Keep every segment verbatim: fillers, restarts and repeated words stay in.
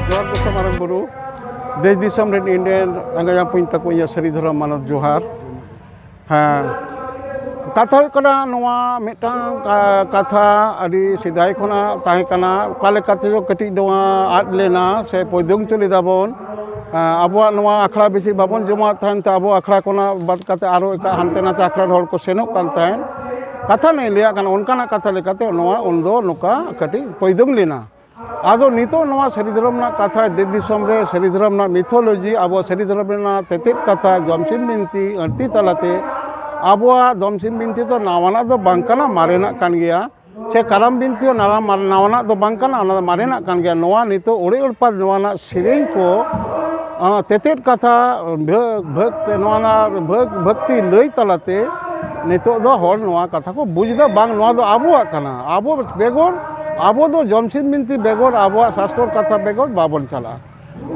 ᱡᱚᱦᱟᱨ ᱜᱚᱸᱥᱟᱭ ᱢᱟᱨᱟᱝ ᱵᱩᱨᱩ, ᱫᱮᱥ ᱫᱤᱥᱚᱢ ᱨᱮᱱ ᱤᱧ ᱨᱮᱱ ᱮᱸᱜᱟᱭ ᱟᱯᱩᱧ ᱛᱟᱠᱚ, ᱤᱧᱟᱹᱜ ᱥᱟᱹᱨᱤ ᱫᱷᱚᱨᱚᱢ ᱢᱟᱱᱚᱛ ᱡᱚᱦᱟᱨ᱾ ᱦᱮᱸ, ᱠᱟᱛᱷᱟ ᱦᱩᱭᱩᱜ ᱠᱟᱱᱟ ᱱᱚᱣᱟ ᱢᱤᱫᱴᱟᱝ ᱠᱟ-, ᱠᱟᱛᱷᱟ ᱟᱹᱰᱤ ᱥᱮᱫᱟᱭ ᱠᱷᱚᱱᱟᱜ ᱛᱟᱦᱮᱸ ᱠᱟᱱᱟ, ᱚᱠᱟ ᱞᱮᱠᱟᱛᱮ ᱪᱚ ᱠᱟᱹᱴᱤᱡ ᱱᱚᱣᱟ ᱟᱫ ᱞᱮᱱᱟ ᱥᱮ ᱯᱚᱭᱫᱚᱝ ᱪᱚᱞᱤ ᱫᱟᱵᱚᱱ᱾ ᱮᱸ, ᱟᱵᱚᱣᱟᱜ ᱱᱚᱣᱟ ᱟᱠᱷᱲᱟ ᱵᱮᱥᱤ ᱵᱟᱵᱚᱱ ᱡᱚᱢᱟᱣᱟᱜ ᱛᱟᱦᱮᱱ ᱛᱮ ᱟᱵᱚ ᱟᱠᱷᱲᱟ ᱠᱷᱚᱱᱟᱜ ᱵᱟᱫ ᱠᱟᱛᱮ ᱟᱨᱚ ᱮᱴᱟᱜ ᱦᱟᱱᱛᱮ ᱱᱟᱛᱮ ᱟᱠᱷᱲᱟ ᱨᱮ ᱦᱚᱲ ᱠᱚ ᱥᱮᱱᱚᱜ ᱠᱟᱱ ᱛᱟᱦᱮᱸᱫ᱾ ᱠᱟᱛᱷᱟ ᱱᱟᱹᱧ ᱞᱟᱹᱭᱟᱜ ᱠᱟᱱᱟ, ᱚᱱᱠᱟᱱᱟᱜ ᱠᱟᱛᱷᱟ ᱞᱮᱠᱟᱛᱮ ᱱᱚᱣᱟ ᱩᱱᱫᱚ ᱱᱚᱝᱠᱟ ᱠᱟᱹᱴᱤᱡ ᱯᱚᱭᱫᱚᱝ ᱞᱮᱱᱟ᱾ ᱟᱫᱚ ᱱᱤᱛᱚᱜ ᱱᱚᱣᱟ ᱥᱟᱹᱨᱤ ᱫᱷᱚᱨᱚᱢ ᱨᱮᱱᱟᱜ ᱠᱟᱛᱷᱟ, ᱫᱮᱥ ᱫᱤᱥᱚᱢ ᱨᱮ ᱥᱟᱹᱨᱤ ᱫᱷᱚᱨᱚᱢ ᱨᱮᱱᱟᱜ ᱢᱤᱛᱷᱳᱞᱚᱡᱤ, ᱟᱵᱚᱣᱟᱜ ᱥᱟᱹᱨᱤ ᱫᱷᱚᱨᱚᱢ ᱨᱮᱱᱟᱜ ᱛᱮᱛᱮᱫ ᱠᱟᱛᱷᱟ, ᱡᱚᱢᱥᱤᱢ ᱵᱤᱱᱛᱤ, ᱟᱹᱲᱛᱤ ᱛᱟᱞᱟᱛᱮ ᱟᱵᱚᱣᱟᱜ ᱡᱚᱢᱥᱤᱢ ᱵᱤᱱᱛᱤ ᱫᱚ ᱱᱟᱣᱟᱱᱟᱜ ᱫᱚ ᱵᱟᱝ ᱠᱟᱱᱟ, ᱢᱟᱨᱮᱱᱟᱜ ᱠᱟᱱ ᱜᱮᱭᱟ᱾ ᱥᱮ ᱠᱟᱨᱟᱢ ᱵᱤᱱᱛᱤ ᱦᱚᱸ ᱱᱟᱣᱟ, ᱱᱟᱣᱟᱱᱟᱜ ᱫᱚ ᱵᱟᱝ ᱠᱟᱱᱟ, ᱚᱱᱟ ᱫᱚ ᱢᱟᱨᱮᱱᱟᱜ ᱠᱟᱱ ᱜᱮᱭᱟ᱾ ᱱᱚᱣᱟ ᱱᱤᱛᱚᱜ ᱚᱲᱮᱡ ᱚᱲᱯᱟᱫ ᱱᱚᱣᱟ ᱨᱮᱱᱟᱜ ᱥᱮᱨᱮᱧ ᱠᱚ, ᱟᱸ, ᱛᱮᱛᱮᱫ ᱠᱟᱛᱷᱟ, ᱵᱷᱟᱹ-, ᱵᱷᱟᱹᱜᱽ ᱛᱮ ᱱᱚᱣᱟ ᱨᱮᱱᱟᱜ ᱵᱷᱟᱹᱜᱽ, ᱵᱷᱟᱹᱜᱽᱛᱤ ᱞᱟᱹᱭ ᱛᱟᱞᱟᱛᱮ ᱱᱤᱛᱚᱜ ᱫᱚ ᱦᱚᱲ ᱱᱚᱣᱟ ᱠᱟᱛᱷᱟ ᱠᱚ ᱵᱩᱡᱽ ᱮᱫᱟ, ᱵᱟᱝ ᱱᱚᱣᱟ ᱫᱚ ᱟᱵᱚᱣᱟᱜ ᱠᱟᱱᱟ᱾ ᱟᱵᱚ ᱵᱮᱜᱚᱨ, ᱟᱵᱚ ᱫᱚ ᱡᱚᱢᱥᱤᱢ ᱵᱤᱱᱛᱤ ᱵᱮᱜᱚᱨ, ᱟᱵᱚᱣᱟᱜ ᱥᱟᱥᱛᱚᱨ ᱠᱟᱛᱷᱟ ᱵᱮᱜᱚᱨ ᱵᱟᱵᱚᱱ ᱪᱟᱞᱟᱜᱼᱟ᱾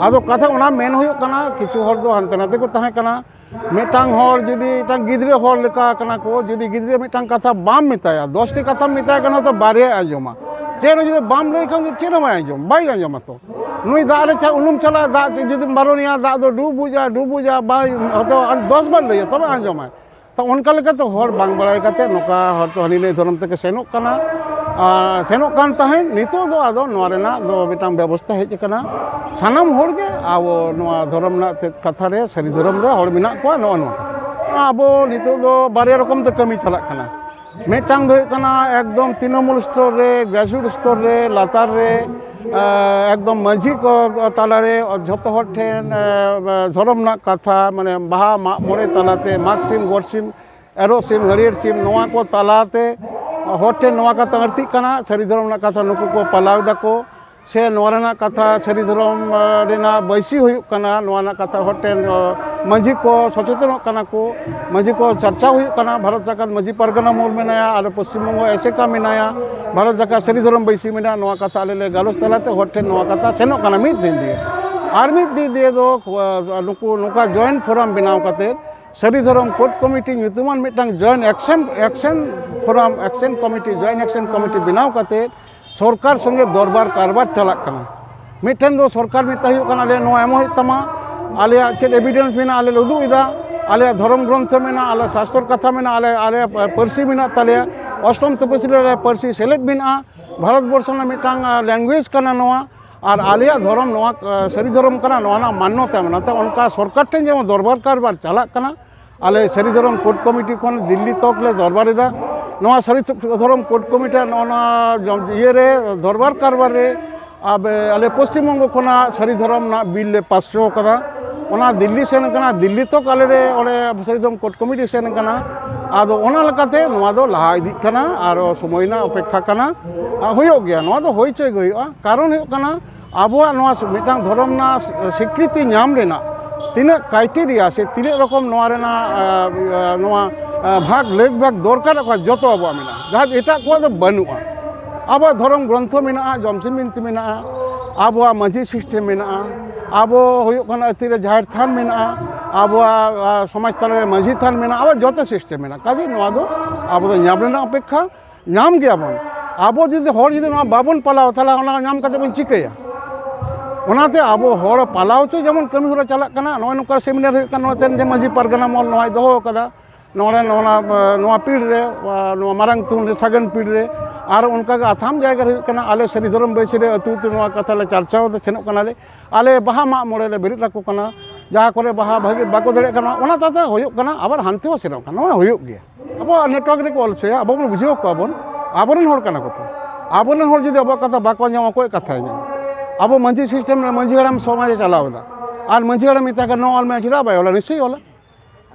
ᱟᱫᱚ ᱠᱟᱛᱷᱟ ᱚᱱᱟ ᱢᱮᱱ ᱦᱩᱭᱩᱜ ᱠᱟᱱᱟ, ᱠᱤᱪᱷᱩ ᱦᱚᱲ ᱫᱚ ᱦᱟᱱᱛᱮ ᱱᱟᱛᱮ ᱠᱚ ᱛᱟᱦᱮᱸ ᱠᱟᱱᱟ, ᱢᱤᱫᱴᱟᱝ ᱦᱚᱲ ᱡᱩᱫᱤ ᱢᱤᱫᱴᱟᱝ ᱜᱤᱫᱽᱨᱟᱹ ᱦᱚᱲ ᱞᱮᱠᱟ ᱠᱟᱱᱟ ᱠᱚ, ᱡᱩᱫᱤ ᱜᱤᱫᱽᱨᱟᱹ ᱢᱤᱫᱴᱟᱝ ᱠᱟᱛᱷᱟ ᱵᱟᱢ ᱢᱮᱛᱟᱭᱟ, ᱫᱚᱥ ᱴᱤ ᱠᱟᱛᱷᱟᱢ ᱢᱮᱛᱟᱭ ᱠᱟᱱᱟ, ᱦᱚᱭᱛᱚ ᱵᱟᱨᱭᱟᱭ ᱟᱸᱡᱚᱢᱟ᱾ ᱪᱮᱫ ᱦᱚᱸ ᱡᱩᱫᱤ ᱵᱟᱢ ᱞᱟᱹᱭ ᱠᱷᱟᱱ ᱫᱚ ᱪᱮᱫ ᱦᱚᱸ ᱵᱟᱭ ᱟᱸᱡᱚᱢ, ᱵᱟᱭ ᱟᱸᱡᱚᱢᱟ ᱛᱚ᱾ ᱱᱩᱭ ᱫᱟᱜ ᱨᱮ ᱪᱟ-, ᱩᱱᱩᱢ ᱪᱟᱞᱟᱜᱼᱟ, ᱫᱟᱜ ᱡᱩᱫᱤᱢ ᱵᱟᱨᱚᱱᱮᱭᱟ, ᱫᱟᱜ ᱫᱚ ᱰᱩᱵᱩᱡᱟ, ᱰᱩᱵᱩᱡᱟ, ᱵᱟᱭ, ᱦᱚᱭᱛᱚ ᱫᱚᱥ ᱵᱟᱨ ᱞᱟᱹᱭᱟ, ᱛᱚᱵᱮ ᱟᱸᱡᱚᱢᱟᱭ᱾ ᱛᱚ ᱚᱱᱠᱟ ᱞᱮᱠᱟᱛᱮ ᱦᱚᱲ ᱵᱟᱝ ᱵᱟᱲᱟᱭ ᱠᱟᱛᱮ ᱱᱚᱝᱠᱟ ᱦᱚᱲ ᱫᱚ ᱦᱟᱹᱱᱤ ᱱᱟᱹᱭ ᱫᱷᱚᱨᱚᱢ ᱛᱮᱠᱚ ᱥᱮᱱᱚᱜ ᱠᱟᱱᱟ, ᱟᱨ ᱥᱮᱱᱚᱜ ᱠᱟᱱ ᱛᱟᱦᱮᱸᱫ᱾ ᱱᱤᱛᱚᱜ ᱫᱚ ᱟᱫᱚ ᱱᱚᱣᱟ ᱨᱮᱱᱟᱜ ᱫᱚ ᱢᱤᱫᱴᱟᱝ ᱵᱮᱵᱚᱥᱛᱷᱟ ᱦᱮᱡ ᱟᱠᱟᱱᱟ᱾ ᱥᱟᱱᱟᱢ ᱦᱚᱲ ᱜᱮ ᱟᱵᱚ ᱱᱚᱣᱟ ᱫᱷᱚᱨᱚᱢ ᱨᱮᱱᱟᱜ ᱛᱮᱫ ᱠᱟᱛᱷᱟ ᱨᱮ, ᱥᱟᱹᱨᱤ ᱫᱷᱚᱨᱚᱢ ᱨᱮ ᱦᱚᱲ ᱢᱮᱱᱟᱜ ᱠᱚᱣᱟ᱾ ᱱᱚᱜᱼᱚ ᱱᱚᱣᱟ ᱠᱟᱛᱷᱟ᱾ ᱟᱵᱚ ᱱᱤᱛᱚᱜ ᱫᱚ ᱵᱟᱨᱭᱟ ᱨᱚᱠᱚᱢ ᱛᱮ ᱠᱟᱹᱢᱤ ᱪᱟᱞᱟᱜ ᱠᱟᱱᱟ᱾ ᱢᱤᱫᱴᱟᱝ ᱫᱚ ᱦᱩᱭᱩᱜ ᱠᱟᱱᱟ ᱮᱠᱫᱚᱢ ᱛᱨᱤᱱᱚᱢᱩᱞ ᱥᱛᱚᱨ ᱨᱮ, grassroot ᱥᱛᱚᱨ ᱨᱮ, ᱞᱟᱛᱟᱨ ᱨᱮ, ᱮ, ᱮᱠᱫᱚᱢ ᱢᱟᱹᱡᱷᱤ ᱠᱚ ᱛᱟᱞᱟᱨᱮ ᱡᱷᱚᱛᱚ ᱦᱚᱲ ᱴᱷᱮᱱ, ᱮ, ᱫᱷᱚᱨᱚᱢ ᱨᱮᱱᱟᱜ ᱠᱟᱛᱷᱟ, ᱢᱟᱱᱮ ᱵᱟᱦᱟ ᱢᱟᱜ ᱢᱚᱬᱮ ᱛᱟᱞᱟᱛᱮ, ᱢᱟᱜᱽ ᱥᱤᱢ, ᱜᱚᱴ ᱥᱤᱢ, ᱮᱨᱚᱜ ᱥᱤᱢ, ᱦᱟᱹᱨᱭᱟᱹᱲ ᱥᱤᱢ, ᱱᱚᱣᱟ ᱠᱚ ᱛᱟᱞᱟᱛᱮ ᱦᱚᱲ ᱴᱷᱮᱱ ᱱᱚᱣᱟ ᱠᱟᱛᱷᱟ ᱟᱹᱲᱛᱤᱜ ᱠᱟᱱᱟ, ᱥᱟᱹᱨᱤ ᱫᱷᱚᱨᱚᱢ ᱨᱮᱱᱟᱜ ᱠᱟᱛᱷᱟ ᱱᱩᱠᱩ ᱠᱚ ᱯᱟᱞᱟᱣ ᱫᱟᱠᱚ, ᱥᱮ ᱱᱚᱣᱟ ᱨᱮᱱᱟᱜ ᱠᱟᱛᱷᱟ ᱥᱟᱹᱨᱤ ᱫᱷᱚᱨᱚᱢ, ᱮ, ᱨᱮᱱᱟᱜ ᱵᱟᱹᱭᱥᱤ ᱦᱩᱭᱩᱜ ᱠᱟᱱᱟ, ᱱᱚᱣᱟ ᱨᱮᱱᱟᱜ ᱠᱟᱛᱷᱟ ᱦᱚᱲ ᱴᱷᱮᱱ, ᱮ, ᱢᱟᱹᱡᱷᱤ ᱠᱚ ᱥᱚᱪᱮᱛᱚᱱᱚᱜ ᱠᱟᱱᱟ ᱠᱚ, ᱢᱟᱹᱡᱷᱤ ᱠᱚ ᱪᱟᱨᱪᱟᱣ ᱦᱩᱭᱩᱜ ᱠᱟᱱᱟ, ᱵᱷᱟᱨᱚᱛ ᱥᱚᱨᱠᱟᱨ ᱢᱟᱹᱡᱷᱤ ᱯᱟᱨᱜᱟᱱᱟ ᱢᱚᱦᱚᱞ ᱢᱮᱱᱟᱭᱟ, ᱟᱨ ᱯᱚᱥᱪᱤᱢ ᱵᱚᱝᱜᱚ ᱮᱥᱮᱠᱟ ᱢᱮᱱᱟᱭᱟ, ᱵᱷᱟᱨᱚᱛ ᱡᱟᱠᱟᱛ ᱥᱟᱹᱨᱤ ᱫᱷᱚᱨᱚᱢ ᱵᱟᱹᱭᱥᱤ ᱢᱮᱱᱟᱭᱟ, ᱱᱚᱣᱟ ᱠᱟᱛᱷᱟ ᱟᱞᱮ ᱞᱮ ᱜᱟᱞᱚᱪ ᱛᱟᱞᱟᱛᱮ ᱦᱚᱲ ᱴᱷᱮᱱ ᱱᱚᱣᱟ ᱠᱟᱛᱷᱟ ᱥᱮᱱᱚᱜ ᱠᱟᱱᱟ ᱢᱤᱫ ᱫᱤᱱ ᱫᱤᱭᱮ᱾ ᱟᱨ ᱢᱤᱫ ᱫᱤᱱ ᱫᱤᱭᱮ ᱫᱚ, ᱮ, ᱱᱩᱠᱩ ᱱᱚᱝᱠᱟ joint forum ᱵᱮᱱᱟᱣ ᱠᱟᱛᱮ ᱥᱟᱹᱨᱤ ᱫᱷᱚᱨᱚᱢ code committee ᱧᱩᱛᱩᱢᱟᱱ ᱢᱤᱫᱴᱟᱝ joint action, action forum, action committee, joint action committee ᱵᱮᱱᱟᱣ ᱠᱟᱛᱮ ᱥᱚᱨᱠᱟᱨ ᱥᱚᱸᱜᱮ ᱫᱚᱨᱵᱟᱨ ᱠᱟᱨᱵᱟᱨ ᱪᱟᱞᱟᱜ ᱠᱟᱱᱟ᱾ ᱢᱤᱫᱴᱮᱱ ᱫᱚ ᱥᱚᱨᱠᱟᱨ ᱢᱮᱛᱟᱭ ᱦᱩᱭᱩᱜ ᱠᱟᱱᱟ, ᱟᱞᱮ ᱱᱚᱣᱟ ᱮᱢᱚᱜ ᱦᱩᱭᱩᱜ ᱛᱟᱢᱟ, ᱟᱞᱮᱭᱟᱜ ᱪᱮᱫ ᱮᱵᱷᱤᱰᱮᱱᱥ ᱢᱮᱱᱟᱜᱼᱟ, ᱟᱞᱮ ᱞᱮ ᱩᱫᱩᱜ ᱮᱫᱟ, ᱟᱞᱮᱭᱟᱜ ᱫᱷᱚᱨᱚᱢ ᱜᱨᱚᱱᱛᱷᱚ ᱢᱮᱱᱟᱜᱼᱟ, ᱟᱞᱮᱭᱟᱜ ᱥᱟᱥᱛᱚᱨ ᱠᱟᱛᱷᱟ ᱢᱮᱱᱟᱜᱼᱟ, ᱟᱞᱮ ᱟᱞᱮᱭᱟᱜ ᱯᱟᱹᱨᱥᱤ ᱢᱮᱱᱟᱜ ᱛᱟᱞᱮᱭᱟ, ᱚᱥᱴᱚᱢ ᱛᱚᱯᱚᱥᱤᱞᱤ ᱨᱮ ᱯᱟᱹᱨᱥᱤ ᱥᱮᱞᱮᱫ ᱢᱮᱱᱟᱜᱼᱟ, ᱵᱷᱟᱨᱚᱛ ᱵᱚᱨᱥᱚ ᱨᱮᱱᱟᱜ ᱢᱤᱫᱴᱟᱝ ᱞᱮᱝᱜᱩᱭᱮᱡᱽ ᱠᱟᱱᱟ ᱱᱚᱣᱟ, ᱟᱨ ᱟᱞᱮᱭᱟᱜ ᱫᱷᱚᱨᱚᱢ ᱱᱚᱣᱟ ᱥᱟᱹᱨᱤ ᱫᱷᱚᱨᱚᱢ ᱠᱟᱱᱟ, ᱱᱚᱣᱟ ᱨᱮᱱᱟᱜ ᱢᱟᱱᱱᱚᱛᱟ ᱢᱮᱱᱟᱜᱼᱟ᱾ ᱛᱚ ᱚᱱᱠᱟ ᱥᱚᱨᱠᱟᱨ ᱴᱷᱮᱱ ᱡᱮᱢᱚᱱ ᱫᱚᱨᱵᱟᱨ ᱠᱟᱨᱵᱟᱨ ᱪᱟᱞᱟᱜ ᱠᱟᱱᱟ, ᱟᱞᱮ ᱥᱟᱹᱨᱤ ᱫᱷᱚᱨᱚᱢ ᱠᱳᱰ ᱠᱚᱢᱤᱴᱤ ᱠᱷᱚᱱ ᱫᱤᱞᱞᱤ ᱛᱚᱠ ᱞᱮ ᱫᱚᱨᱵᱟᱨ ᱮᱫᱟ᱾ ᱱᱚᱣᱟ ᱥᱟᱹᱨᱤ ᱫᱷᱚᱨᱚᱢ ᱠᱳᱰ ᱠᱚᱢᱤᱴᱤ ᱱᱚᱜᱼᱚ ᱱᱚᱣᱟ ᱤᱭᱟᱹᱨᱮ, ᱫᱚᱨᱵᱟᱨ ᱠᱟᱨᱵᱟᱨ ᱨᱮ ᱟᱵᱮ, ᱟᱞᱮ ᱯᱚᱥᱪᱤᱢ ᱵᱚᱝᱜᱚ ᱠᱷᱚᱱᱟᱜ ᱥᱟᱹᱨᱤ ᱫᱷᱚᱨᱚᱢ ᱨᱮᱱᱟᱜ ᱵᱤᱞ ᱞᱮ ᱯᱟᱥ ᱦᱚᱪᱚ ᱠᱟᱫᱟ᱾ ᱚᱱᱟ ᱫᱤᱞᱞᱤ ᱥᱮᱱ ᱠᱟᱱᱟ, ᱫᱤᱞᱞᱤ ᱛᱚᱠ ᱟᱞᱮ ᱞᱮ ᱚᱸᱰᱮ ᱥᱟᱹᱨᱤ ᱫᱷᱚᱨᱚᱢ ᱠᱳᱰ ᱠᱚᱢᱤᱴᱤ ᱥᱮᱱ ᱠᱟᱱᱟ᱾ ᱟᱫᱚ ᱚᱱᱟ ᱞᱮᱠᱟᱛᱮ ᱱᱚᱣᱟ ᱫᱚ ᱞᱟᱦᱟ ᱤᱫᱤᱜ ᱠᱟᱱᱟ, ᱟᱨ ᱥᱚᱢᱚᱭ ᱨᱮᱱᱟᱜ ᱚᱯᱮᱠᱠᱷᱟ ᱠᱟᱱᱟ᱾ ᱟᱨ ᱦᱩᱭᱩᱜ ᱜᱮᱭᱟ, ᱱᱚᱣᱟ ᱫᱚ ᱦᱩᱭ ᱦᱚᱪᱚᱭ ᱜᱮ ᱦᱩᱭᱩᱜᱼᱟ᱾ ᱠᱟᱨᱚᱱ ᱦᱩᱭᱩᱜ ᱠᱟᱱᱟ, ᱟᱵᱚᱣᱟᱜ ᱱᱚᱣᱟ ᱢᱤᱫᱴᱟᱝ ᱫᱷᱚᱨᱚᱢ ᱨᱮᱱᱟᱜ ᱥᱤᱠᱨᱤᱛᱤ ᱧᱟᱢ ᱨᱮᱱᱟᱜ ᱛᱤᱱᱟᱹᱜ ᱠᱨᱟᱭᱴᱮᱨᱤᱭᱟ ᱥᱮ ᱛᱤᱱᱟᱹᱜ ᱨᱚᱠᱚᱢ ᱱᱚᱣᱟ ᱨᱮᱱᱟᱜ, ᱟᱸ, ᱟᱸ, ᱱᱚᱣᱟ, ᱟᱸ, ᱵᱷᱟᱜᱽ, ᱞᱮᱠ ᱵᱷᱟᱜᱽ ᱫᱚᱨᱠᱟᱨᱚᱜ ᱠᱟᱱᱟ, ᱡᱚᱛᱚ ᱟᱵᱚᱣᱟᱜ ᱢᱮᱱᱟᱜᱼᱟ, ᱡᱟᱦᱟᱸ ᱮᱴᱟᱜ ᱠᱚᱣᱟᱜ ᱫᱚ ᱵᱟᱹᱱᱩᱜᱼᱟ᱾ ᱟᱵᱚᱣᱟᱜ ᱫᱷᱚᱨᱚᱢ ᱜᱨᱚᱱᱛᱷᱚ ᱢᱮᱱᱟᱜᱼᱟ, ᱡᱚᱢᱥᱤᱢ ᱵᱤᱱᱛᱤ ᱢᱮᱱᱟᱜᱼᱟ, ᱟᱵᱚᱣᱟᱜ ᱢᱟᱹᱡᱷᱤ ᱥᱤᱥᱴᱮᱢ ᱢᱮᱱᱟᱜᱼᱟ, ᱟᱵᱚ ᱦᱩᱭᱩᱜ ᱠᱟᱱᱟ ᱟᱹᱛᱩ ᱨᱮ ᱡᱟᱦᱮᱨ ᱛᱷᱟᱱ ᱢᱮᱱᱟᱜᱼᱟ, ᱟᱵᱚᱣᱟᱜ, ᱟᱸ, ᱥᱚᱢᱟᱡᱽ ᱛᱟᱞᱟ ᱨᱮ ᱢᱟᱹᱡᱷᱤ ᱛᱷᱟᱱ ᱢᱮᱱᱟᱜᱼᱟ, ᱟᱵᱚᱣᱟᱜ ᱡᱚᱛᱚ ᱥᱤᱥᱴᱮᱢ ᱢᱮᱱᱟᱜᱼᱟ᱾ ᱠᱟᱡᱮ ᱱᱚᱣᱟ ᱫᱚ ᱟᱵᱚ ᱫᱚ ᱧᱟᱢ ᱨᱮᱱᱟᱜ ᱚᱯᱮᱠᱠᱷᱟ, ᱧᱟᱢ ᱜᱮᱭᱟᱵᱚᱱ᱾ ᱟᱵᱚ ᱡᱩᱫᱤ, ᱦᱚᱲ ᱡᱩᱫᱤ ᱱᱚᱣᱟ ᱵᱟᱵᱚᱱ ᱯᱟᱞᱟᱣᱟ, ᱛᱟᱦᱚᱞᱮ ᱚᱱᱟ ᱧᱟᱢ ᱠᱟᱛᱮ ᱵᱚᱱ ᱪᱤᱠᱟᱹᱭᱟ? ᱚᱱᱟᱛᱮ ᱟᱵᱚ ᱦᱚᱲ ᱯᱟᱞᱟᱣ ᱦᱚᱪᱚ ᱡᱮᱢᱚᱱ ᱠᱟᱹᱢᱤ ᱦᱚᱨᱟ ᱪᱟᱞᱟᱜ ᱠᱟᱱᱟ, ᱱᱚᱜᱼᱚᱭ ᱱᱚᱝᱠᱟ ᱥᱮᱢᱤᱱᱟᱨ ᱦᱩᱭᱩᱜ ᱠᱟᱱᱟ, ᱱᱚᱛᱮ ᱨᱮᱱ ᱡᱮ ᱢᱟᱹᱡᱷᱤ ᱯᱟᱨᱜᱟᱱᱟ ᱢᱚᱦᱚᱞ ᱱᱚᱣᱟᱭ ᱫᱚᱦᱚ ᱟᱠᱟᱫᱟ, ᱱᱚᱰᱮ ᱱᱚᱣᱟ, ᱱᱚᱣᱟ ᱯᱤᱲ ᱨᱮ, ᱱᱚᱣᱟ ᱢᱟᱨᱟᱝ ᱛᱩᱱ ᱨᱮ, ᱥᱟᱜᱮᱱ ᱯᱤᱲ ᱨᱮ, ᱟᱨ ᱚᱱᱠᱟᱜᱮ ᱟᱛᱷᱟᱢ ᱡᱟᱭᱜᱟ ᱨᱮ ᱦᱩᱭᱩᱜ ᱠᱟᱱᱟ᱾ ᱟᱞᱮ ᱥᱟᱹᱨᱤ ᱫᱷᱚᱨᱚᱢ ᱵᱟᱹᱭᱥᱤ ᱨᱮ ᱟᱹᱛᱩ ᱟᱹᱛᱩ ᱱᱚᱣᱟ ᱠᱟᱛᱷᱟ ᱞᱮ ᱪᱟᱨᱪᱟᱣ ᱮᱫᱟ, ᱥᱮᱱᱚᱜ ᱠᱟᱱᱟᱞᱮ᱾ ᱟᱞᱮ ᱵᱟᱦᱟ ᱢᱟᱜ ᱢᱚᱬᱮ ᱞᱮ ᱵᱮᱨᱮᱫ ᱟᱠᱚ ᱠᱟᱱᱟ, ᱡᱟᱦᱟᱸ ᱠᱚᱨᱮ ᱵᱟᱦᱟ ᱵᱷᱟᱹᱜᱤ ᱵᱟᱠᱚ ᱫᱟᱲᱮᱭᱟᱜ ᱠᱟᱱᱟ, ᱚᱱᱟ ᱛᱟᱞᱟᱛᱮ ᱦᱩᱭᱩᱜ ᱠᱟᱱᱟ, ᱟᱵᱟᱨ ᱦᱟᱱᱛᱮ ᱦᱚᱸ ᱥᱮᱱᱚᱜ ᱠᱟᱱᱟ, ᱱᱚᱣᱟ ᱦᱩᱭᱩᱜ ᱜᱮᱭᱟ᱾ ᱟᱵᱚᱣᱟᱜ ᱱᱮᱴᱣᱟᱨᱠ ᱨᱮᱠᱚ ᱚᱞ ᱦᱚᱪᱚᱭᱟ, ᱟᱵᱚ ᱵᱚᱱ ᱵᱩᱡᱷᱟᱹᱣ ᱠᱚᱣᱟ ᱵᱚᱱ, ᱟᱵᱚᱨᱮᱱ ᱦᱚᱲ ᱠᱟᱱᱟ ᱠᱚ ᱛᱚ᱾ ᱟᱵᱚᱨᱮᱱ ᱦᱚᱲ ᱡᱩᱫᱤ ᱟᱵᱚᱣᱟᱜ ᱠᱟᱛᱷᱟ ᱵᱟᱠᱚ ᱟᱸᱡᱚᱢᱟ, ᱚᱠᱚᱭ ᱠᱟᱛᱷᱟᱭ ᱟᱸᱡᱚᱢᱟ? ᱟᱵᱚ ᱢᱟᱹᱡᱷᱤ ᱥᱤᱥᱴᱮᱢ ᱨᱮ ᱢᱟᱹᱡᱷᱤ ᱦᱟᱲᱟᱢ ᱥᱚᱢᱟᱡᱽ ᱮ ᱪᱟᱞᱟᱣ ᱮᱫᱟ, ᱟᱨ ᱢᱟᱹᱡᱷᱤ ᱦᱟᱲᱟᱢ ᱢᱮᱛᱟᱭ ᱠᱟᱱᱟ, "ᱱᱚᱣᱟ ᱚᱞ ᱢᱮ", ᱪᱮᱫᱟᱜ ᱵᱟᱭ ᱚᱞᱟ? ᱱᱤᱥᱪᱚᱭ ᱚᱞᱟ᱾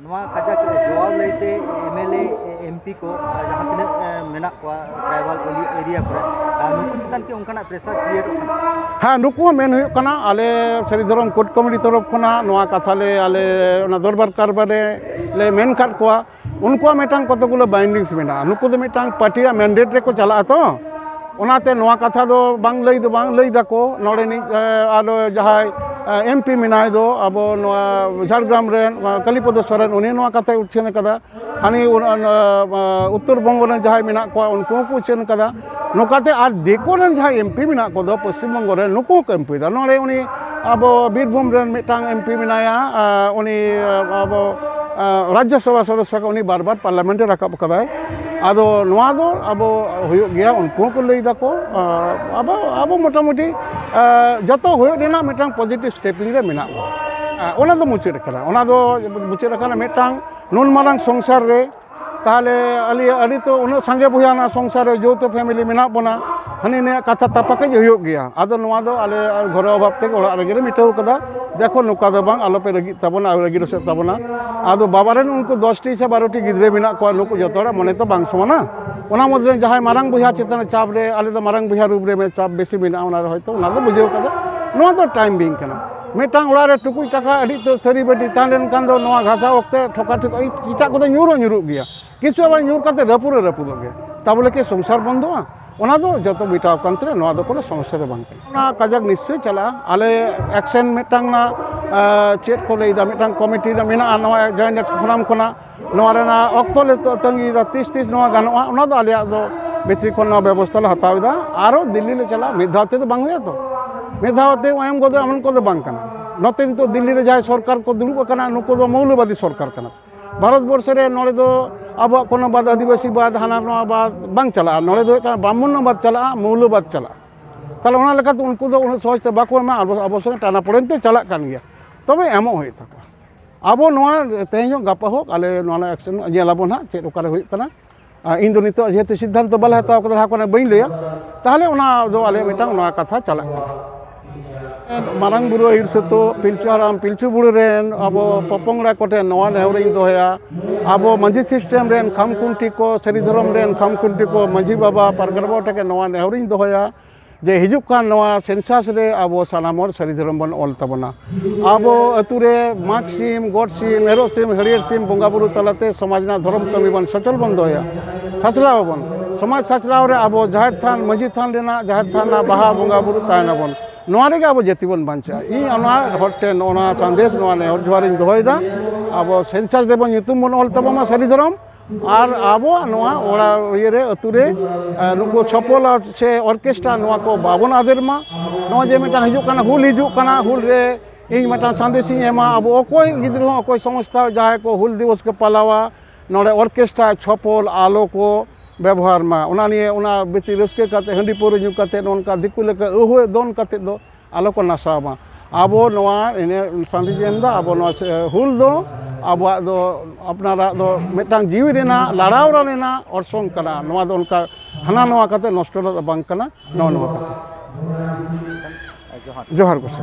ᱱᱚᱣᱟ ᱠᱟᱡᱟᱠ ᱡᱚᱣᱟᱵ ᱞᱟᱹᱭᱛᱮ M L A, M P ᱠᱚ ᱡᱟᱦᱟᱸ ᱛᱤᱱᱟᱹᱜ ᱮ, ᱢᱮᱱᱟᱜ ᱠᱚᱣᱟ ᱴᱨᱟᱭᱵᱟᱞ ᱮᱨᱤᱭᱟ ᱠᱚᱨᱮ, ᱟᱨ ᱱᱩᱠᱩ ᱪᱮᱛᱟᱱ ᱠᱤ ᱚᱱᱠᱟᱱᱟᱜ ᱯᱨᱮᱥᱟᱨ ᱠᱨᱤᱭᱮᱴᱚᱜ ᱠᱟᱱᱟ? ᱦᱮᱸ, ᱱᱩᱠᱩ ᱦᱚᱸ ᱢᱮᱱ ᱦᱩᱭᱩᱜ ᱠᱟᱱᱟ, ᱟᱞᱮ ᱥᱟᱹᱨᱤ ᱫᱷᱚᱨᱚᱢ ᱠᱳᱰ ᱠᱚᱢᱤᱴᱤ ᱛᱚᱨᱚᱯ ᱠᱷᱚᱱᱟᱜ ᱱᱚᱣᱟ ᱠᱟᱛᱷᱟ ᱞᱮ, ᱟᱞᱮ ᱚᱱᱟ ᱫᱚᱨᱵᱟᱨ ᱠᱟᱨᱵᱟᱨ ᱨᱮ ᱞᱮ ᱢᱮᱱ ᱠᱟᱫ ᱠᱚᱣᱟ᱾ ᱩᱱᱠᱩᱣᱟᱜ ᱢᱤᱫᱴᱟᱝ ᱠᱚᱛᱚᱜᱩᱞᱳ ᱵᱟᱭᱤᱱᱰᱤᱝᱥ ᱢᱮᱱᱟᱜᱼᱟ᱾ ᱱᱩᱠᱩ ᱫᱚ ᱢᱤᱫᱴᱟᱝ ᱯᱟᱨᱴᱤᱭᱟᱜ ᱢᱮᱱᱰᱮᱴ ᱨᱮᱠᱚ ᱪᱟᱞᱟᱜᱼᱟ ᱛᱚ, ᱚᱱᱟᱛᱮ ᱱᱚᱣᱟ ᱠᱟᱛᱷᱟ ᱫᱚ ᱵᱟᱝ ᱞᱟᱹᱭ ᱫᱚ ᱵᱟᱝ ᱞᱟᱹᱭ ᱫᱟᱠᱚ᱾ ᱱᱚᱰᱮᱱᱤᱡ, ᱮ, ᱟᱨᱚ ᱡᱟᱦᱟᱸᱭ ᱮᱢ ᱯᱤ ᱢᱮᱱᱟᱭ ᱫᱚ ᱟᱵᱚ ᱱᱚᱣᱟ ᱡᱷᱟᱲᱜᱨᱟᱢ ᱨᱮᱱ, ᱠᱟᱞᱤᱯᱚᱫᱚ ᱥᱚᱨᱮᱱ, ᱩᱱᱤ ᱱᱚᱣᱟ ᱠᱟᱛᱷᱟᱭ ᱩᱪᱷᱟᱹᱱ ᱟᱠᱟᱫᱟ᱾ ᱦᱟᱹᱱᱤ ᱩᱱ-, ᱩᱱ-, ᱩᱛᱛᱚᱨ ᱵᱚᱝᱜᱚ ᱨᱮᱱ ᱡᱟᱦᱟᱸᱭ ᱢᱮᱱᱟᱜ ᱠᱚᱣᱟ, ᱩᱱᱠᱩ ᱦᱚᱸᱠᱚ ᱩᱪᱷᱟᱹᱱ ᱟᱠᱟᱫᱟ᱾ ᱱᱚᱝᱠᱟᱛᱮ ᱟᱨ ᱫᱤᱠᱩ ᱨᱮᱱ ᱡᱟᱦᱟᱸᱭ ᱮᱢ ᱯᱤ ᱢᱮᱱᱟᱜ ᱠᱚᱫᱚ ᱯᱚᱥᱪᱤᱢ ᱵᱚᱝᱜᱚ ᱨᱮᱱ, ᱱᱩᱠᱩ ᱦᱚᱸᱠᱚ ᱮᱢ ᱯᱤ ᱮᱫᱟ᱾ ᱱᱚᱰᱮ ᱩᱱᱤ ᱟᱵᱚ ᱵᱤᱨᱵᱷᱩᱢ ᱨᱮᱱ ᱢᱤᱫᱴᱟᱝ ᱮᱢ ᱯᱤ ᱢᱮᱱᱟᱭᱟ, ᱟᱨ ᱩᱱᱤ ᱟᱵᱚ, ᱟᱨ ᱨᱟᱡᱽᱡᱚᱥᱚᱵᱷᱟ ᱥᱚᱫᱚᱥᱥᱚ ᱠᱚ ᱩᱱᱤ ᱵᱟᱨ ᱵᱟᱨ ᱯᱟᱨᱞᱟᱢᱮᱱᱴ ᱮ ᱨᱟᱠᱟᱵ ᱟᱠᱟᱫᱟᱭ᱾ ᱟᱫᱚ ᱱᱚᱣᱟ ᱫᱚ ᱟᱵᱚ ᱦᱩᱭᱩᱜ ᱜᱮᱭᱟ, ᱩᱱᱠᱩ ᱦᱚᱸᱠᱚ ᱞᱟᱹᱭ ᱫᱟᱠᱚ᱾ ᱟᱨ ᱟᱵᱚ, ᱟᱵᱚ ᱢᱚᱴᱟᱢᱩᱴᱤ, ᱟᱨ ᱡᱚᱛᱚ ᱦᱩᱭᱩᱜ ᱨᱮᱱᱟᱜ ᱢᱤᱫᱴᱟᱝ ᱯᱚᱡᱤᱴᱤᱵᱷ ᱥᱴᱮᱯᱤᱝ ᱨᱮ ᱢᱮᱱᱟᱜ ᱵᱚᱱᱟ᱾ ᱟᱨ ᱚᱱᱟ ᱫᱚ ᱢᱩᱪᱟᱹᱫ ᱟᱠᱟᱱᱟ, ᱚᱱᱟ ᱫᱚ ᱢᱩᱪᱟᱹᱫ ᱟᱠᱟᱱᱟ᱾ ᱢᱤᱫᱴᱟᱝ ᱱᱩᱱ ᱢᱟᱨᱟᱝ ᱥᱚᱝᱥᱟᱨ ᱨᱮ ᱛᱟᱦᱚᱞᱮ ᱟᱞᱮ ᱟᱹᱰᱤ ᱛᱚ ᱩᱱᱟᱹᱜ ᱥᱟᱸᱜᱮ ᱵᱚᱭᱦᱟ ᱨᱮᱱᱟᱜ ᱥᱚᱝᱥᱟᱨ ᱨᱮ ᱡᱳᱣᱛᱷᱚ ᱯᱷᱮᱢᱮᱞᱤ ᱢᱮᱱᱟᱜ ᱵᱚᱱᱟ, ᱦᱟᱹᱱᱤ ᱱᱤᱭᱟᱹ ᱠᱟᱛᱷᱟ ᱛᱟᱯᱟᱠᱤᱡ ᱦᱩᱭᱩᱜ ᱜᱮᱭᱟ᱾ ᱟᱫᱚ ᱱᱚᱣᱟ ᱫᱚ ᱟᱞᱮ ᱜᱷᱚᱨᱚ ᱚᱵᱷᱟᱵ ᱛᱮᱜᱮ ᱚᱲᱟᱜ ᱨᱮᱜᱮ ᱞᱮ ᱢᱤᱴᱟᱹᱣ ᱠᱟᱫᱟ᱾ ᱫᱮᱠᱷᱚ, ᱱᱚᱝᱠᱟ ᱫᱚ ᱵᱟᱝ, ᱟᱞᱚᱯᱮ ᱨᱟᱹᱜᱤᱜ ᱛᱟᱵᱚᱱᱟ, ᱟᱞᱚ ᱨᱟᱹᱜᱤ ᱨᱚᱥᱮᱫ ᱛᱟᱵᱚᱱᱟ᱾ ᱟᱫᱚ ᱵᱟᱵᱟ ᱨᱮᱱ ᱩᱱᱠᱩ ᱫᱚᱥ ᱴᱤ ᱥᱮ ᱵᱟᱨᱚ ᱴᱤ ᱜᱤᱫᱽᱨᱟᱹ ᱢᱮᱱᱟᱜ ᱠᱚᱣᱟ, ᱱᱩᱠᱩ ᱡᱚᱛᱚ ᱦᱚᱲᱟᱜ ᱢᱚᱱᱮ ᱛᱚ ᱵᱟᱝ ᱥᱚᱢᱟᱱᱟ᱾ ᱚᱱᱟ ᱢᱩᱫᱽᱨᱮ ᱡᱟᱦᱟᱸᱭ ᱢᱟᱨᱟᱝ ᱵᱚᱭᱦᱟ ᱪᱮᱛᱟᱱ ᱨᱮ ᱪᱟᱯ ᱨᱮ, ᱟᱞᱮ ᱫᱚ ᱢᱟᱨᱟᱝ ᱵᱚᱭᱦᱟ ᱨᱩᱯ ᱨᱮ ᱪᱟᱯ ᱵᱮᱥᱤ ᱢᱮᱱᱟᱜᱼᱟ, ᱚᱱᱟ ᱨᱮ ᱦᱚᱭᱛᱳ ᱚᱱᱟ ᱫᱚ ᱵᱩᱡᱷᱟᱹᱣ ᱠᱟᱫᱟ᱾ ᱱᱚᱣᱟ ᱫᱚ ᱴᱟᱭᱤᱢ ᱵᱤᱧ ᱠᱟᱱᱟ᱾ ᱢᱤᱫᱴᱟᱝ ᱚᱲᱟᱜ ᱨᱮ ᱴᱩᱠᱩᱡ ᱴᱟᱠᱟ ᱟᱹᱰᱤ ᱩᱛᱟᱹᱨ ᱛᱷᱟᱹᱨᱤ ᱵᱟᱹᱴᱤ ᱛᱟᱦᱮᱸ ᱞᱮᱱᱠᱷᱟᱱ ᱫᱚ ᱱᱚᱣᱟ ᱜᱷᱟᱥᱟᱣ ᱚᱠᱛᱮ ᱴᱷᱚᱠᱟ ᱴᱷᱚᱠᱟ ᱮᱴᱟᱜ ᱠᱚᱫᱚ ᱧᱩᱨ ᱦᱚᱸ ᱧᱩᱨᱩᱜ ᱜᱮᱭᱟ᱾ ᱠᱤᱪᱷᱩ ᱟᱵᱟᱨ ᱧᱩᱨ ᱠᱟᱛᱮ ᱨᱟᱹᱯᱩᱫ ᱦᱚᱸ ᱨᱟᱹᱯᱩᱫᱚᱜ ᱜᱮᱭᱟ᱾ ᱛᱟ ᱵᱚᱞᱮ ᱠᱤ ᱥᱚᱝᱥᱟᱨ ᱵᱚᱱᱫᱚᱜᱼᱟ? ᱚᱱᱟ ᱫᱚ ᱡᱚᱛᱚ ᱢᱮᱴᱟᱣ ᱠᱟᱱ ᱛᱮ ᱱᱚᱣᱟ ᱫᱚ ᱠᱳᱱᱳ ᱥᱚᱢᱚᱥᱥᱟ ᱫᱚ ᱵᱟᱝ ᱠᱟᱱᱟ᱾ ᱚᱱᱟ ᱠᱟᱡᱟᱠ ᱱᱤᱥᱪᱚᱭ ᱪᱟᱞᱟᱜᱼᱟ᱾ ᱟᱞᱮ ᱮᱠᱥᱮᱱ ᱢᱤᱫᱴᱟᱝ ᱚᱱᱟ, ᱟᱸ, ᱪᱮᱫ ᱠᱚ ᱞᱟᱹᱭᱫᱟ, ᱢᱤᱫᱴᱟᱝ ᱠᱚᱢᱤᱴᱤ ᱨᱮ ᱢᱮᱱᱟᱜᱼᱟ ᱱᱚᱣᱟ ᱡᱚᱭᱮᱱᱴ ᱮᱠᱥᱮᱱ ᱯᱷᱳᱨᱟᱢ ᱠᱷᱚᱱᱟᱜ᱾ ᱱᱚᱣᱟ ᱨᱮᱱᱟᱜ ᱚᱠᱛᱚ ᱞᱮ ᱛᱟᱹ-, ᱛᱟᱺᱜᱤᱭᱮᱫᱟ, ᱛᱤᱥ ᱛᱤᱥ ᱱᱚᱣᱟ ᱜᱟᱱᱚᱜᱼᱟ, ᱚᱱᱟ ᱫᱚ ᱟᱞᱮᱭᱟᱜ ᱫᱚ ᱵᱷᱤᱛᱨᱤ ᱠᱷᱚᱱ ᱱᱚᱣᱟ ᱵᱮᱵᱚᱥᱛᱷᱟ ᱞᱮ ᱦᱟᱛᱟᱣ ᱮᱫᱟ᱾ ᱟᱨᱚ ᱫᱤᱞᱞᱤ ᱞᱮ ᱪᱟᱞᱟᱜᱼᱟ, ᱢᱤᱫ ᱫᱷᱟᱣ ᱛᱮᱫᱚ ᱵᱟᱝ ᱦᱩᱭᱩᱜᱼᱟ ᱛᱚ, ᱢᱤᱫ ᱫᱷᱟᱣ ᱛᱮ ᱮᱢ ᱜᱚᱫᱚᱜ ᱮᱢᱚᱱ ᱠᱚᱫᱚ ᱵᱟᱝ ᱠᱟᱱᱟ᱾ ᱱᱚᱛᱮ ᱱᱤᱛᱚᱜ ᱫᱤᱞᱞᱤ ᱨᱮ ᱡᱟᱦᱟᱸᱭ ᱥᱚᱨᱠᱟᱨ ᱠᱚ ᱫᱩᱲᱩᱵ ᱟᱠᱟᱱᱟ, ᱱᱩᱠᱩ ᱫᱚ ᱢᱳᱣᱞᱚᱵᱟᱫᱤ ᱥᱚᱨᱠᱟᱨ ᱠᱟᱱᱟ᱾ ᱵᱷᱟᱨᱚᱛ ᱵᱚᱨᱥᱚ ᱨᱮ ᱱᱚᱰᱮ ᱫᱚ ᱟᱵᱚᱣᱟᱜ ᱠᱳᱱᱳ ᱵᱟᱫ, ᱟᱹᱫᱤᱵᱟᱹᱥᱤ ᱵᱟᱫ, ᱦᱟᱱᱟ ᱱᱚᱣᱟ ᱵᱟᱫ ᱵᱟᱝ ᱪᱟᱞᱟᱜᱼᱟ᱾ ᱱᱚᱰᱮ ᱫᱚ ᱦᱩᱭᱩᱜ ᱠᱟᱱᱟ ᱵᱨᱟᱦᱢᱚᱱᱱᱚᱵᱟᱫ ᱪᱟᱞᱟᱜᱼᱟ, ᱢᱳᱣᱞᱚᱵᱟᱫ ᱪᱟᱞᱟᱜᱼᱟ᱾ ᱛᱟᱦᱚᱞᱮ ᱚᱱᱟ ᱞᱮᱠᱟᱛᱮ ᱩᱱᱠᱩ ᱫᱚ ᱩᱱᱟᱹᱜ ᱥᱚᱦᱚᱡ ᱛᱮ ᱵᱟᱠᱚ ᱮᱢᱟ, ᱟᱵᱚ, ᱟᱵᱚ ᱥᱚᱸᱜᱮ ᱴᱟᱱᱟ ᱯᱚᱲᱮᱱ ᱛᱮ ᱪᱟᱞᱟᱜ ᱠᱟᱱ ᱜᱮᱭᱟ᱾ ᱛᱚᱵᱮ ᱮᱢᱚᱜ ᱦᱩᱭᱩᱜ ᱛᱟᱠᱚᱣᱟ᱾ ᱟᱵᱚ ᱱᱚᱣᱟ ᱛᱮᱦᱮᱧ ᱦᱚᱸ ᱜᱟᱯᱟ ᱦᱳᱠ, ᱟᱞᱮ ᱱᱚᱣᱟ ᱨᱮᱱᱟᱜ ᱮᱠᱥᱮᱱ ᱧᱮᱞ ᱟᱵᱚᱱ ᱦᱟᱸᱜ ᱪᱮᱫ ᱚᱠᱟᱨᱮ ᱦᱩᱭᱩᱜ ᱠᱟᱱᱟ᱾ ᱟᱨ ᱤᱧ ᱫᱚ ᱱᱤᱛᱚᱜ ᱡᱮᱦᱮᱛᱩ ᱥᱤᱫᱽᱫᱷᱟᱱᱛᱚ ᱵᱟᱞᱮ ᱦᱟᱛᱟᱣ ᱠᱟᱫᱟ, ᱞᱟᱦᱟ ᱠᱷᱚᱱᱟᱜ ᱵᱟᱹᱧ ᱞᱟᱹᱭᱟ, ᱛᱟᱦᱚᱞᱮ ᱚᱱᱟ ᱫᱚ ᱟᱞᱮ ᱢᱤᱫᱴᱟᱝ ᱱᱚᱣᱟ ᱠᱟᱛᱷᱟ ᱪᱟᱞᱟᱜ ᱠᱟᱱᱟ᱾ ᱢᱟᱨᱟᱝ ᱵᱩᱨᱩ ᱟᱹᱭᱩᱨ ᱥᱩᱛᱩᱜ ᱯᱤᱞᱪᱩ ᱦᱟᱲᱟᱢ ᱯᱤᱞᱪᱩ ᱵᱩᱲᱦᱤ ᱨᱮᱱ ᱟᱵᱚ ᱯᱚᱯᱚᱝᱲᱟ ᱠᱚᱴᱷᱮᱱ ᱱᱚᱣᱟ ᱱᱮᱦᱚᱨᱤᱧ ᱫᱚᱦᱚᱭᱟ, ᱟᱵᱚ ᱢᱟᱹᱡᱷᱤ ᱥᱤᱥᱴᱮᱢ ᱨᱮᱱ ᱠᱷᱟᱢ ᱠᱷᱩᱱᱴᱤ ᱠᱚ, ᱥᱟᱹᱨᱤ ᱫᱷᱚᱨᱚᱢ ᱨᱮᱱ ᱠᱷᱟᱢ ᱠᱷᱩᱱᱴᱤ ᱠᱚ, ᱢᱟᱹᱡᱷᱤ ᱵᱟᱵᱟ, ᱯᱟᱨᱜᱟᱱᱟ ᱵᱟᱵᱟ ᱴᱷᱮᱱ ᱱᱚᱣᱟ ᱱᱮᱦᱚᱨᱤᱧ ᱫᱚᱦᱚᱭᱟ ᱡᱮ ᱦᱤᱡᱩᱜ ᱠᱟᱱ ᱱᱚᱣᱟ ᱥᱮᱱᱥᱟᱥ ᱨᱮ ᱟᱵᱚ ᱥᱟᱱᱟᱢ ᱦᱚᱲ ᱥᱟᱹᱨᱤ ᱫᱷᱚᱨᱚᱢ ᱵᱚᱱ ᱚᱞ ᱛᱟᱵᱚᱱᱟ᱾ ᱟᱵᱚ ᱟᱹᱛᱩ ᱨᱮ ᱢᱟᱜᱽ ᱥᱤᱢ, ᱜᱚᱴ ᱥᱤᱢ, ᱮᱨᱚᱜ ᱥᱤᱢ, ᱦᱟᱹᱲᱭᱟᱹᱨ ᱥᱤᱢ ᱵᱚᱸᱜᱟ ᱵᱩᱨᱩ ᱛᱟᱞᱟᱛᱮ ᱥᱚᱢᱟᱡᱽ ᱨᱮᱱᱟᱜ ᱫᱷᱚᱨᱚᱢ ᱠᱟᱹᱢᱤ ᱵᱚᱱ ᱥᱚᱪᱚᱞ ᱵᱚᱱ ᱫᱚᱦᱚᱭᱟ, ᱥᱟᱪᱞᱟᱣ ᱟᱵᱚᱱ᱾ ᱥᱚᱢᱟᱡᱽ ᱥᱟᱪᱞᱟᱣ ᱨᱮ ᱟᱵᱚ ᱡᱟᱦᱮᱨ ᱛᱷᱟᱱ, ᱢᱟᱹᱡᱷᱤ ᱛᱷᱟᱱ ᱨᱮᱱᱟᱜ, ᱡᱟᱦᱮᱨ ᱛᱷᱟᱱ ᱨᱮᱱᱟᱜ ᱵᱟᱦᱟ ᱵᱚᱸᱜᱟ ᱵᱩᱨᱩ ᱛᱟᱦᱮᱱᱟᱵᱚᱱ᱾ ᱱᱚᱣᱟ ᱨᱮᱜᱮ ᱟᱵᱚ ᱡᱟᱹᱛᱤ ᱵᱚᱱ ᱵᱟᱧᱪᱟᱜᱼᱟ᱾ ᱤᱧ ᱚᱱᱟ ᱦᱚᱲ ᱴᱷᱮᱱ ᱱᱚᱜᱼᱚ ᱱᱚᱣᱟ ᱥᱟᱸᱫᱮᱥ, ᱱᱚᱣᱟ ᱱᱮᱦᱚᱨ ᱡᱚᱦᱟᱨᱤᱧ ᱫᱚᱦᱚᱭᱮᱫᱟ, ᱟᱵᱚ census ᱨᱮᱵᱚᱱ ᱧᱩᱛᱩᱢ ᱵᱚᱱ ᱚᱞ ᱛᱟᱵᱚᱱ ᱢᱟ ᱥᱟᱹᱨᱤ ᱫᱷᱚᱨᱚᱢ, ᱟᱨ ᱟᱵᱚᱣᱟᱜ ᱱᱚᱣᱟ ᱚᱲᱟᱜ ᱤᱭᱟᱹᱨᱮ, ᱟᱹᱛᱩ ᱨᱮ, ᱮ, ᱱᱩᱠᱩ ᱪᱷᱚᱯᱚᱞ ᱟᱨ ᱥᱮ ᱚᱨᱠᱮᱥᱴᱨᱟ, ᱱᱚᱣᱟ ᱠᱚ ᱵᱟᱵᱚᱱ ᱟᱫᱮᱨ ᱢᱟ᱾ ᱱᱚᱜᱼᱚᱭ ᱡᱮ ᱢᱤᱫᱴᱟᱝ ᱦᱤᱡᱩᱜ ᱠᱟᱱᱟ, ᱦᱩᱞ ᱦᱤᱡᱩᱜ ᱠᱟᱱᱟ, ᱦᱩᱞ ᱨᱮ ᱤᱧ ᱢᱤᱫᱴᱟᱝ ᱥᱟᱸᱫᱮᱥ ᱤᱧ ᱮᱢᱟ, ᱟᱵᱚ ᱚᱠᱚᱭ ᱜᱤᱫᱽᱨᱟᱹ ᱦᱚᱸ, ᱚᱠᱚᱭ ᱥᱚᱝᱥᱛᱷᱟ ᱡᱟᱦᱟᱸᱭ ᱠᱚ ᱦᱩᱞ ᱫᱤᱵᱚᱥ ᱠᱚ ᱯᱟᱞᱟᱣᱟ, ᱱᱚᱰᱮ ᱚᱨᱠᱮᱥᱴᱨᱟ ᱪᱷᱚᱯᱚᱞ ᱟᱞᱚ ᱠᱚ ᱵᱮᱵᱚᱦᱟᱨ ᱢᱟ᱾ ᱚᱱᱟ ᱱᱤᱭᱮ, ᱚᱱᱟ ᱵᱮᱥᱤ ᱨᱟᱹᱥᱠᱟᱹ ᱠᱟᱛᱮ, ᱦᱟᱺᱰᱤ ᱯᱟᱹᱣᱨᱟᱹ ᱧᱩ ᱠᱟᱛᱮ, ᱱᱚᱝᱠᱟ ᱫᱤᱠᱩ ᱞᱮᱠᱟ ᱟᱹᱦᱩᱭ ᱫᱚᱱ ᱠᱟᱛᱮ ᱫᱚ ᱟᱞᱚ ᱠᱚ ᱱᱟᱥᱟᱣ ᱢᱟ᱾ ᱟᱵᱚ ᱱᱚᱣᱟ ᱮᱱᱮ ᱥᱟᱸᱫᱮᱥ ᱮᱢ ᱮᱫᱟ, ᱟᱵᱚ ᱱᱚᱣᱟ ᱥᱮ-, ᱦᱩᱞ ᱫᱚ ᱟᱵᱚᱣᱟᱜ ᱫᱚ, ᱟᱯᱱᱟᱨᱟᱜ ᱫᱚ ᱢᱤᱫᱴᱟᱝ ᱡᱤᱣᱤ ᱨᱮᱱᱟᱜ, ᱞᱟᱲᱟᱣ ᱨᱮᱱᱟᱜ ᱚᱨᱥᱚᱝ ᱠᱟᱱᱟ᱾ ᱱᱚᱣᱟ ᱫᱚ ᱚᱱᱠᱟ ᱦᱟᱱᱟ ᱱᱚᱣᱟ ᱠᱟᱛᱮ ᱱᱚᱥᱴᱚ ᱫᱚ ᱵᱟᱝ ᱠᱟᱱᱟ᱾ ᱱᱚᱜᱼᱚ ᱱᱚᱣᱟ ᱠᱟᱛᱷᱟ᱾ ᱡᱚᱦᱟᱨ᱾ ᱡᱚᱦᱟᱨ ᱜᱚᱸᱥᱟᱭ᱾